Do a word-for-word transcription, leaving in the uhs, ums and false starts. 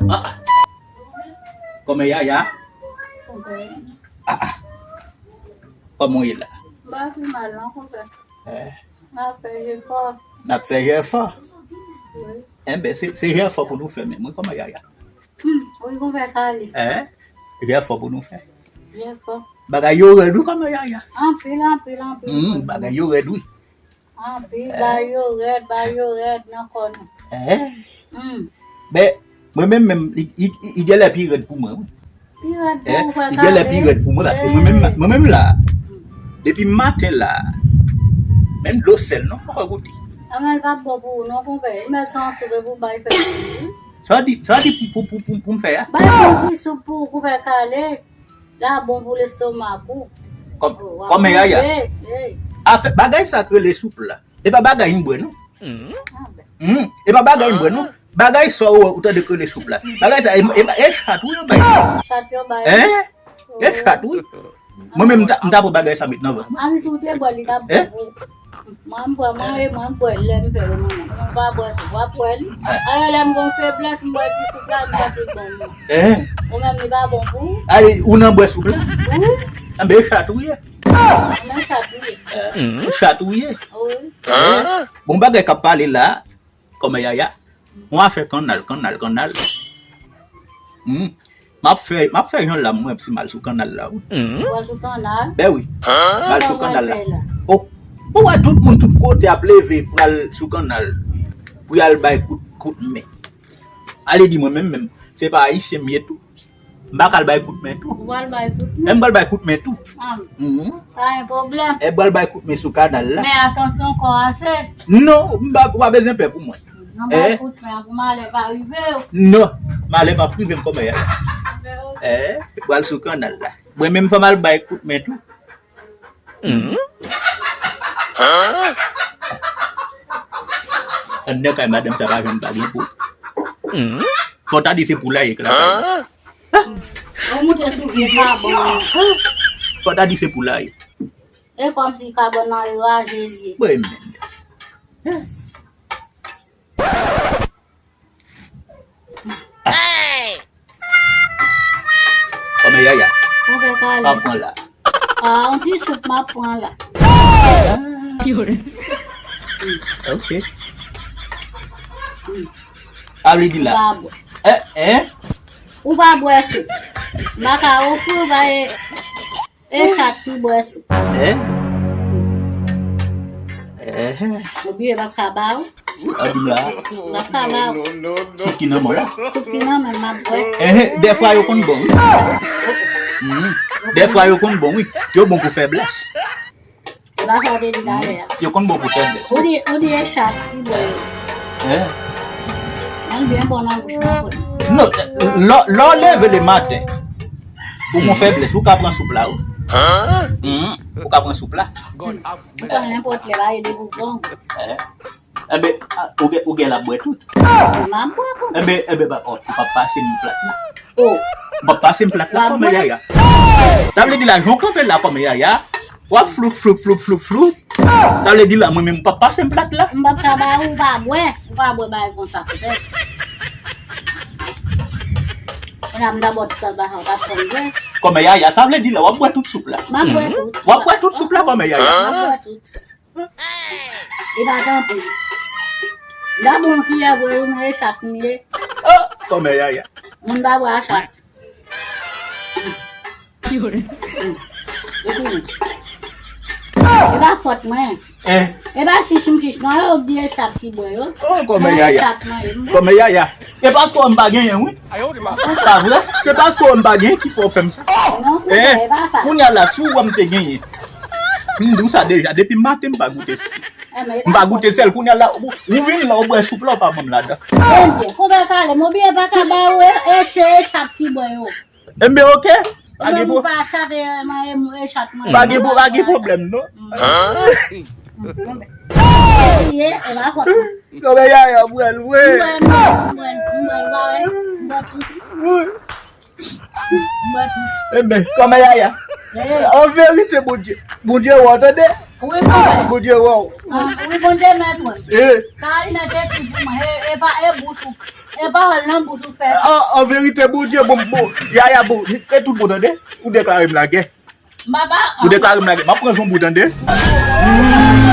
Ah, ah. Kòman Yaya? Konpè. Ah, ah. Kòman w ye la? M pa pi mal non, konpè. Eh. M ap fè jefò. N ap fè jefò. Wi. Enben, se, se jefò pou nou fè menm. Wi, kòman Yaya? Hmm, wi, konpè Kale. Eh? Jefò pou nou fè. Jefò. Bagay yo rèd wi, kòman Yaya? Anpil, anpil, anpil. Hmm, bagay yo rèd wi. Anpil, bagay yo rèd, bagay yo rèd nan kò nou. Eh? Hmm. Men, mwen menm, menm, li, li, li genlè pi rèd pou mwen, wi. Pi rèd pou ou, frè Kale. Li genlè pi rèd pou mwen, paske mwen menm, mwen menm la, depi maten la, menm dlo sèl non, m poko goute. Anmè, l p ap bon pou ou non, konpè. Li mèt se yon soupe pou bay fè pou ou. Sa w di, sa w di pou, pou, pou, pou, pou m fè a? Bay yon ti soup pou ou, konpè Kale. L ap bon pou lestomak ou. Kòm, kòm Yaya. Afè, bagay sa k rele soup la. E pa bagay m bwè non. Hmm, e pa bagay m bwè non. Bagay sa ou, ou tande k rele soup la. Bagay sa, e, e, e chat wi yo bay. Chat yo bay. Hein? E chat wi. Mwen menm, m ta, m ta pran bagay sa met nan vant mwen. Ami, si w te bwè, li t ap bon pou ou. Mwen, m pran, mwen, e mwen, m bwè lè m fè yo mwen menm. Mwen pa bwè soup, w ap bwè li. Ayè, lè m gon feblès, m bwè ti soup la, li pa te bon non. Ou menm, li pa bon pou ou. Ay, ou nan bwè soup la? Wi. Anben, e chat ou ye. Mwen chat ou ye. Chat ou ye. Wi. Bon, bagay k ap pale la, kòman Yaya? Yon afè kannal, kannal, kannal. Hmm. M ap fè, m ap fè jan lam mwen si m al sou kannal la, wi. Ou al sou kannal? Ben wi. M al sou kannal la. Oh. Ou wè tout moun tout kote ap leve pral sou kannal pou y al bay kout, kout men. Ale di mwen menm, menm, se pa ayisyen m ye tou. M pa ka al bay kout men tou. Ou pral bay kout men? Men m pral bay kout men tou. Ah, pa gen pwoblèm. E m pral bay kout men sou kannal la. Men atansyon, kò a se. Non, m pa, ou pa bezwen pè pou mwen. Nan bay kout men an pou malè pa rive w. Non, malè p ap rive m kòman Yaya. Eh, m pral sou kannal la. Mwen menm fò m al bay kout men tou. Anndan kay madanm sa pa janm pa gen pou. Fò w ta di se poulaye k lakay. Ou moute sou vye kabòn. Fò w ta di se poulaye. E kòmsi kabòn nan e raje l ye. Mwen menm. Kòman Yaya? Ou fè kale. Pa pran la. Ah, yon ti soup m ap pran la. Ok. Sa vle di la. Ou pa bwè. Eh, eh. Ou pa bwè soup. M pa ka ofri w, ba e. E chat ki bwè soup. Eh? Eh. Ou bliye m ap ka ba ou? Ou di m la. M ap ka ba ou. Soup ki nan men w la? Soup ki nan men m, m ap bwè. Eh, dèfwa yo konn bon, wi. Hmm. Dèfwa yo konn bon, wi. Yo bon pou feblès. E pa sa w te di talè a. Yo konn bon pou feblès. Ou di, ou di e chat ki bwè yo. Eh? Mwen byen bon nan bouch mwen, frè. Non, lè, lè w leve le maten, ou gon feblès, ou ka pran soup la, wi. Hmm, ou ka pran soup la. Ou pran nenpòt lè, pa rele pou pran. Eh. Enben, a, ou gen, ou gen la bwè tout. M ap bwè pou. Enben, enben, ba, oh, ou p ap pase m plat la. Oh. Ou p ap pase m plat la, kòman Yaya? Sa vle di la, jan w kanpe la, kòman Yaya? W ap floup, floup, floup, floup, floup. Sa vle di la, mwen menm, ou p ap pase m plat la. M p ap ka ba ou, ou pa bwè. Ou pa bwè bagay konsa, petèt. Mwen ap dabò ti sal ba sa, ou t ap konn bwè. Kòman Yaya, sa vle di la, w ap bwè tout soup la? M ap bwè tout. W ap bwè tout soup la, kòman Yaya? M ap bwè tout. E pa tanpri. Dabò yon kiyè vre, ou nan echat m ye. Oh, kòman Yaya? Moun pa bwè a chat. E pa fòt mwen. Eh. E pa chich m chich non, yo di echat ki bwè yo. Oh, kòman Yaya? Echat mwen ye. Kòman Yaya? E paske w wè m pa genyen, wi. Sa vre? Se paske w wè m pa genyen ki fè w fè m sa. Non, eh, e pa sa. Kounye a la, si w wè m te genyen. M di w sa deja, depi maten m pa goute. M pa goute sèl, kounye a la, ou, ou vin la, ou bwè soup la, ou pa ban m ladan. Ebyen, konpè Kale, m obliye pa ka ba ou e, e se echat ki bwè yo. Enben, oke. Pa gen pwoblèm. Pa gen pwoblèm, non. Enben, Yaya, mwen, mwen. Enben, kòman Yaya? An verite, Bondye, Bondye wè w, tande? Bondye wè w. Wi, Bondye mèt wè. Sa li mèt ekri pou mwen. E, e pa, e bouch ou. E pawòl nan bouch ou fè. An verite, Bondye, bon, bon, Yaya, bon, te tout bon, tande. Ou deklare m lagè. Ou deklare m lagè. M ap pran yon bout, tande.